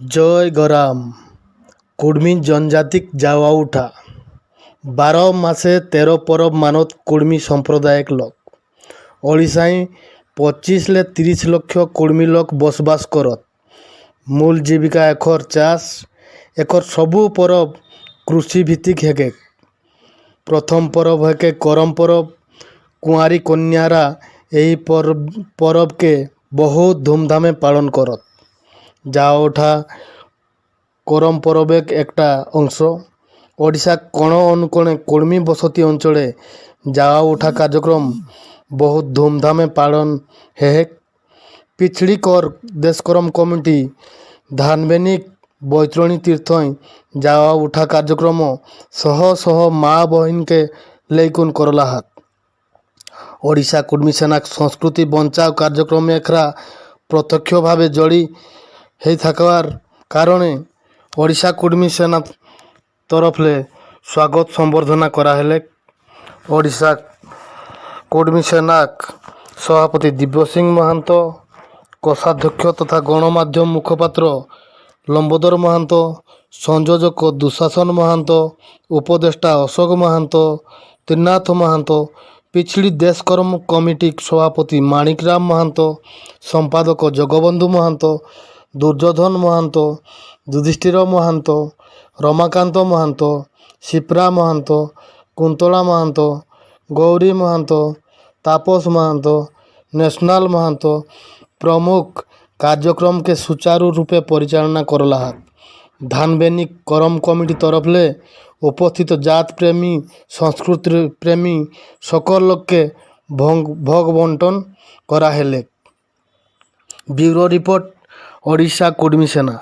ଜୟ ଗରାମ। କୁଡ଼ମୀ ଜନଜାତିକ ଯାୱା ଉଠା। 12 ମାସେ 13 ପରବ ମାନତ କୁଡ଼ମୀ ସମ୍ପ୍ରଦାୟକ ଲୋକ। ଓଡ଼ିଶାଇଁ 25 ଲେ 30 ଲକ୍ଷ କୁଡ଼ମୀ ଲୋକ ବସବାସ କରତ। ମୂଲ ଜୀବିକା ଏଖର ଚାଷ। ଏଖର ସବୁ ପରବ କୃଷି ଭିତ୍ତିକ ହେକେ। ପ୍ରଥମ ପରବ ହେକେ କରମ ପରବ। କୁଆଁରୀ କନ୍ୟାରା ଏହି ପରବକେ ବହୁତ ଧୁମଧାମେ ପାଳନ କରତ। ଯାଅ ଉଠା କରମ ପରବେକ একটা ଅଂଶ। ଓଡ଼ିଶା କୋଣ ଅନୁକୋଣେ କୁଡ଼ମୀ ବସତି ଅଞ୍ଚଳେ ଯାଅ ଉଠା କାର୍ଯ୍ୟକ୍ରମ ବହୁତ ଧୁମଧାମେ ପାଳନ ହେହେ। ପିଛଡ଼ି କର ଦେଶକରମ କମିଟି ଧାନବେନିକ ବୈତରଣୀ ତୀର୍ଥଇଁ ଯାଅ ଉଠା କାର୍ଯ୍ୟକ୍ରମ ଶହ ଶହ ମା ବହିନକେ ଲେଇକୁନ କରଲା ହାତ। ଓଡ଼ିଶା କୁଡ଼ମୀ ସେନା ସଂସ୍କୃତି ବଞ୍ଚାଅ କାର୍ଯ୍ୟକ୍ରମ ଏଖରା ପ୍ରତ୍ୟକ୍ଷ ଭାବେ ଜଡ଼ି ହେଇ ଥାକବାର କାରଣେ ଓଡ଼ିଶା କୁଡ଼ମୀ ସେନା ତରଫଲେ ସ୍ୱାଗତ ସମ୍ବର୍ଦ୍ଧନା କରାହେଲେ। ଓଡ଼ିଶା କୁଡ଼ମୀ ସେନା ସଭାପତି ଦିବ୍ୟସିଂହ ମହାନ୍ତ, କୋଷାଧ୍ୟକ୍ଷ ତଥା ଗଣମାଧ୍ୟମ ମୁଖପାତ୍ର ଲମ୍ବୋଦର ମହାନ୍ତ, ସଂଯୋଜକ ଦୁଶାସନ ମହାନ୍ତ, ଉପଦେଷ୍ଟା ଅଶୋକ ମହାନ୍ତ, ତ୍ରିନାଥ ମହାନ୍ତ, ପିଛିଡ଼ି ଦେଶ କରମ କମିଟି ସଭାପତି ମାଣିକରାମ ମହାନ୍ତ, ସମ୍ପାଦକ ଜଗବନ୍ଧୁ ମହାନ୍ତ, ଦୁର୍ଯ୍ୟୋଧନ ମହାନ୍ତ, ଯୁଧିଷ୍ଠିର ମହାନ୍ତ, ରମାକାନ୍ତ ମହାନ୍ତ, ସିପ୍ରା ମହାନ୍ତ, କୁନ୍ତଳା ମହାନ୍ତ, ଗୌରୀ ମହାନ୍ତ, ତାପସ ମହାନ୍ତ, ନ୍ୟାସନାଲ ମହାନ୍ତ ପ୍ରମୁଖ କାର୍ଯ୍ୟକ୍ରମକେ ସୁଚାରୁ ରୂପେ ପରିଚାଳନା କରଲା। ଧାନବେନି କରମ କମିଟି ତରଫଲେ ଉପସ୍ଥିତ ଜାତ ପ୍ରେମୀ, ସଂସ୍କୃତି ପ୍ରେମୀ ସକଲ ଲୋକକେ ଭୋଗ ବଣ୍ଟନ କରାହେଲେ। ବ୍ୟୁରୋ ରିପୋର୍ଟ, ଓଡ଼ିଶା କୁଡ଼ମୀ ସେନା।